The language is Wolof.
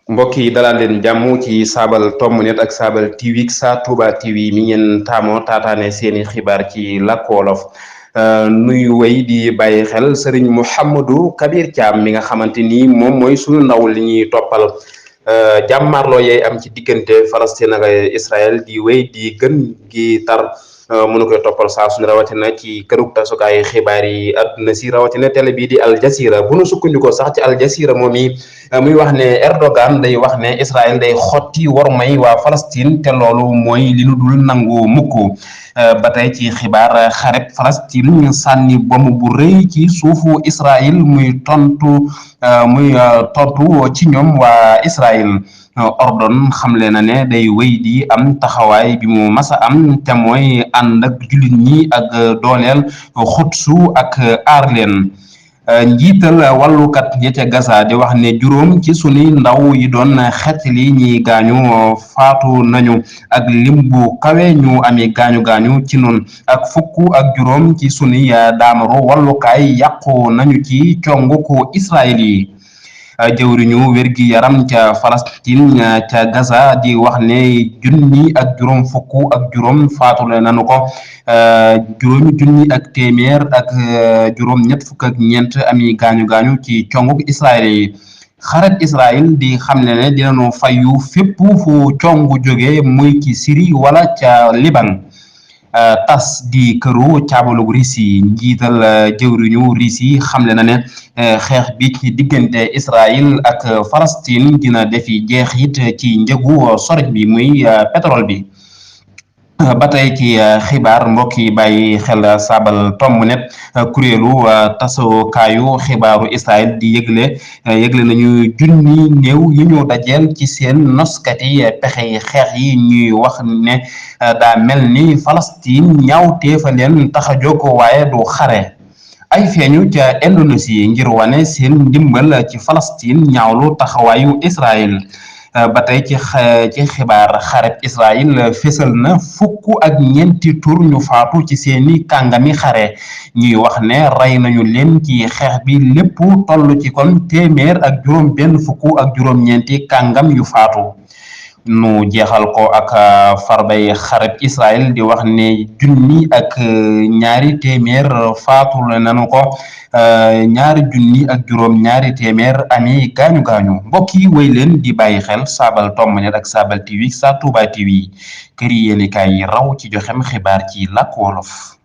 mbokk yi dalal leen jàmm ci saabal tomb net ak saabal TV sa Touba TV mi ngeen taamoo taataane seeni xibaar ci làkk wolof nuyu wéy di bàyyi xel Serigne Mouhamadou Kabir Thiam mi nga xamante ni moom mooy sunu ndaw li ñuy toppal jàmmarloo yee am ci diggante Palestine ak Israël di wéy di gën gi tar. mënu koy toppal saa suñu rawatina ci kërug tasukaay xibaar yi àdduna si rawatina télé bii di Al Jazeera bu nu sukkandikoo sax ci Al Jazeera moom yi muy wax ne Erdogan day wax ne Israël day xotti war may waa Palestine te loolu mooy li nu dul nangu mukk ba tey ci xibaar xareb Palestine sànni bomb bu rëy ci suufu Israël muy tontu ci ñoom waa Israël. Ordon xamle na ne day wéy di am taxawaay bi mu masa am te mooy ànd ak jullit ñi ak dooleel xutsu ak aar leen njiital wàllukat ya ca Gaza di wax ne juróom ci sunuy ndaw yi doon xeetli ñi gaañu faatu nañu ak lim bu kawe ñu amee gaañu ci noonu ak fukk ak juróom ci sunuy daamaru wàllukaay yàqu nañu ci conguku Israël yi. jëwriñu wérgi yaram ca Palestine ca Gaza di wax ne junni ak juróom fukk ak juróom faatule nanu ko juróomi junni ak téeméer ak juróom ñett fukk ak ñeent ami gaañu ci conguk Israël yi xaret Israël di xamle ne dinañu fayu fépp fu congu jóge muy ci Syrie wala ca Liban tas di këru caabalug Russie njiital jëwriñu Russie xamle na ne xeex bi ci diggante Israël ak Palestine dina defi jeexit ci njëgu soroj bi muy pétrole bi ba tey ci xibaar mbokk yi bàyyi xel saabal tomb net kuréelu tasukaayu xibaaru Israël di yëgle nañu junni néew yi ñu dajeel ci seen noskati pexe xeex yi ñuy wax ne daa mel ni Palestine ñaawteefa leen tax a jóg waaye du xare ay feeñu ca Indonésie ngir wane seen ndimbal ci Palestine ñaawlu taxawaayu Israël ba tey ci xibaar xareb Israël fésal na fukk ak ñeenti tur ñu faatu ci seeni kàngami xare ñuy wax ne rey nañu leen ci xeex bi lépp toll ci kon téeméer ak juróom benn fukk ak juróom ñeenti kàngam yu faatu nu jeexal ko ak farbay xareb Israël di wax ne junni ak ñaari téeméer faatu nañu ko ñaari junni ak juróom ñaari téeméer ami gaañu mbokk yi wéy leen di bàyyi xel saabal tomb net ak saabal TV sa Touba TV kër yi yéenekaay yi raw ci joxem xibaar ci làkk wolof.